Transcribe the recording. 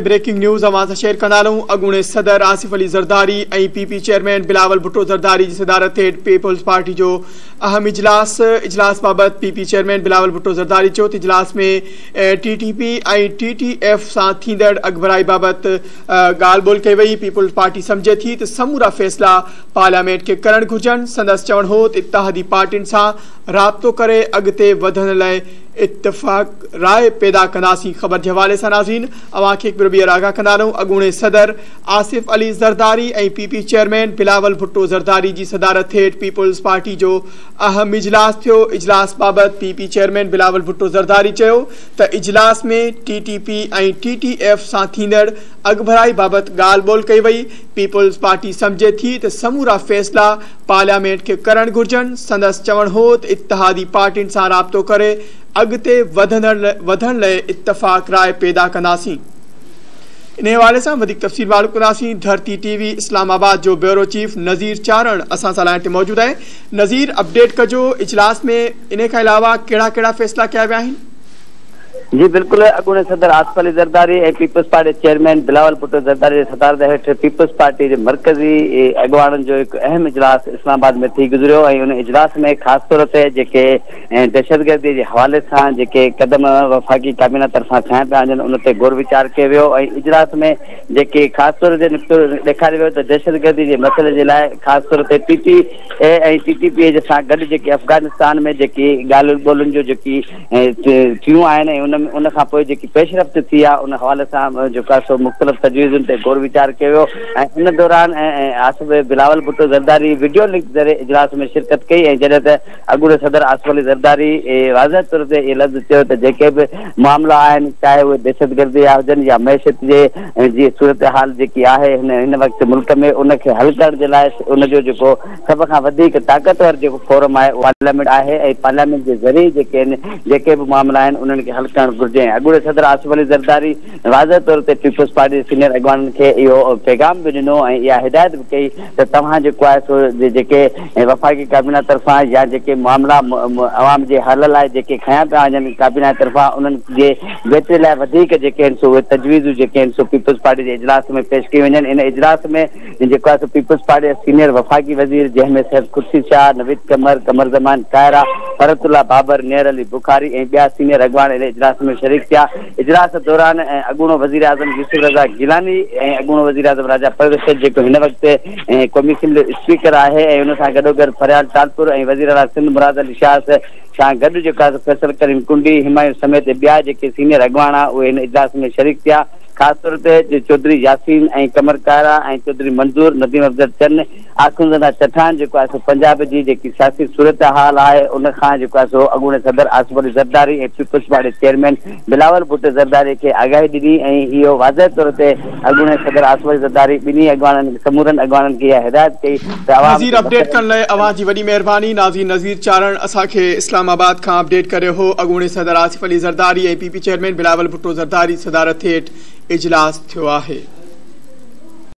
Breaking news اوهان سان share ڪندا هلون اڳوڻي صدر Asif Ali Zardari ۽ P P chairman Bilawal Bhutto Zardari جي صدارت هيٺ پيپلز پارٽي جو اهم اجلاس اجلاس بابت P P chairman Bilawal Bhutto Zardari چيو ته اجلاس ۾ T T P ۽ T T F سان ٿيندڙ اڳڀرائي بابت ڳالهه ٻولهه ڪئي وئي پيپلز پارٽي سمجهي ٿي ته سمورا فيصلا پارليامينٽ کي ڪرڻ گهرجن سندس چوڻ هو ته اتحادي پارٽين سان رابطو ڪري اڳتي وڌڻ لاء اتفاق راء پيدا ڪنداسين خبر جي حوالي سان ناظرين اوهان کي هڪ ڀيرو ٻيهر آگاهه ڪندا هلون اڳوڻي صدر Asif Ali Zardari ۽ P P chairman Bilawal Bhutto Zardari جي صدارت هيٺ پيپلز پارٽي جو اهم اجلاس ٿيو اجلاس بابت P P chairman Bilawal Bhutto Zardari چيو ته اجلاس ۾ T T P ۽ T T F سان ٿيندڙ اڳڀرائي بابت ڳالهه ٻولهه ڪئي وئي پيپلز پارٽي سمجهي ٿي ته سمورا فيصلا پارليامينٽ کي ڪرڻ گهرجن، سندس چوڻ هو ته اتحادي پارٽين سان رابطو ڪري اڳتي وڌڻ لئه اتفاق راء پيدا ڪنداسين. انهي حوالي سان وڌيڪ تفصيل معلوم ڪنداسين، ڌرتي ٽي وي اسلام آباد جو بيورو چيف نذير چارڻ اسان سان لائين تي موجود آهي، نذير اپڊيٽ ڪجو اجلاس ۾ انهي کان علاوه ڪهڙا ڪهڙا فيصلا ڪيا ويا آهن؟ جي بلڪل اڳوڻي صدر Asif Ali Zardari ۽ Peoples Party chairman Bilawal Bhutto Zardari جي صدارت هيٺ پيپلز پارٽي جي مرڪزي اڳواڻن جو هڪ اهم اجلاس اسلام آباد ۾ ٿي گذريو ۽ ان اجلاس ۾ خاص طور تي جيڪي دهشتگردي جي حوالي سان جيڪي قدم وفاقي ڪابينا طرفان کنيا پيا وڃن ان تي غور ويچار ڪيو ويو ۽ اجلاس ۾ جيڪي خاص طور تي نڪتو ڏيکاريو ويو ته دهشتگردي جي مسئلي جي لاء خاص طور تي T T A ۽ T T P سان گڏ جيڪي افغانستان ۾ جيڪي ڳالهين ٻولهين جو جيڪي ٿيون آهن ۽ ان ان کان پوء جيڪي پيش رفت ٿي آهي ان حوالي سان جيڪو آهي سو مختلف تجويزن تي غور ويچار ڪيو ويو ۽ ان دوران آصف بلاول ڀٽو زرداري وڊيو لنڪ ذريعي اجلاس ۾ شرڪت ڪئي ۽ جڏهن ته اڳوڻي صدر آصف علي زرداري واضح طور تي اهي لفظ چيو ته جيڪي به معاملا آهن چاهي اهي دهشتگردي جا هجن يا معيشت جي جي صورتحال جيڪي آهي هن هن وقت ملڪ ۾ ان کي حل ڪرڻ جي لاء ان جو جيڪو سڀ کان وڌيڪ طاقتور جيڪو فورم آهي اهو پارليامينٽ آهي ۽ پارليامينٽ جي ذريعي جيڪي آهن جيڪي به معاملا آهن انهن کي حل ڪرڻ گهرجي ۽ اڳوڻي صدر آصف علي زرداري واضح طور تي پيپلز پارٽي جي سينيئر اڳواڻن کي اهو پيغام به ڏنو ۽ اها هدايت به ڪئي ته توهان جيڪو آهي سو جيڪي وفاقي ڪابينا طرفان يا جيڪي معاملا عوام جي حل لاء جيڪي کنيا پيا وڃن ڪابينا طرفان انهن جي بهتري لاء وڌيڪ جيڪي آهن سو اهي تجويزون جيڪي آهن سو پيپلز پارٽي جي اجلاس ۾ پيش ڪيون وڃن ان اجلاس ۾ جيڪو آهي سو پيپلز پارٽي جا سينيئر وفاقي وزير جنهن ۾ سيد خورشيد شاهه، نويد قمر، قمر زمان ڪائره، فرحت الله بابر، نيئر علي بخاري ۽ ٻيا سينيئر اڳواڻ ان اجلاس ۾ شريڪ ٿيا. اجلاس دوران اڳوڻو وزيراعظم يوسف رضا گيلاني ۽ اڳوڻو وزيراعظم راجا پرويز رشيد جيڪو هن وقت قومي اسيمبلي جو اسپيڪر آهي ۽ ان سان گڏوگڏ فريال ٽالپر ۽ وزيراعليٰ سنڌ مراد علي شاهه سان گڏ جيڪو آهي سو فيصل ڪريم ڪنڊي، همايون سميت ٻيا جيڪي سينيئر اڳواڻ اهي هن اجلاس ۾ شريڪ ٿيا. خاص طور تي چوڌري ياسين ۽ قمر ڪائره ۽ چوڌري منظور، نديم افضل چن، آخوندزاده چٺان جيڪو آهي سو پنجاب جي جيڪي سياسي صورتحال آهي ان کان جيڪو آهي سو اڳوڻي صدر Asif Ali Zardari ۽ Peoples Party chairman Bilawal Bhutto Zardari کي آگاهي ڏني ۽ اهو واضح طور تي اڳوڻي صدر آصف علي زرداري ٻنهي اڳواڻن سمورن اڳواڻن کي اها هدايت ڪئي ته عوام نذير کي اپڊيٽ مسئلن ڪرڻ لاء اوهان جي وڏي مهرباني ناظرين نذير چارڻ اسان کي اسلام آباد کان اپڊيٽ ڪري هو اڳوڻي صدر Asif Ali Zardari ۽ P P chairman Bilawal Bhutto Zardari صدارت هيٺ اجلاس ٿيو آهي.